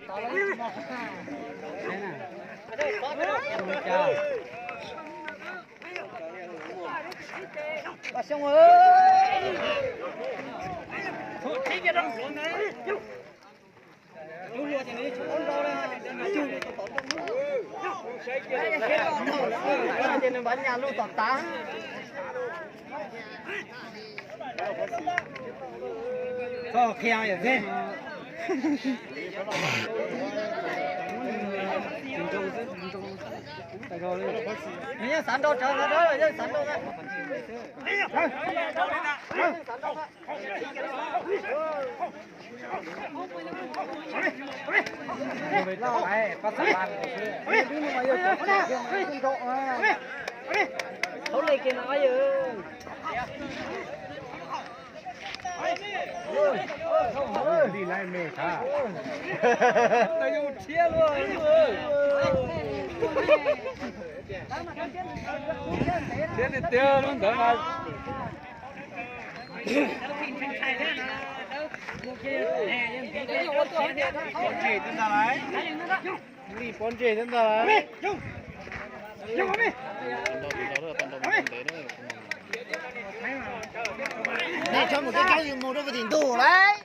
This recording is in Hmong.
Txhob qhia yom txij. Nws yeej xav nrau tsawv no, yeej xav nrau. Hauv le kiag no yog. Li laiv me thav. Thiab li tiag lub ntawd mas. Pob ntseg thiab ntag lauj. Li pob ntseg thiab ntag lauj. Nej txhob mus kev kab yus mus rau puag tim ntuj lauj.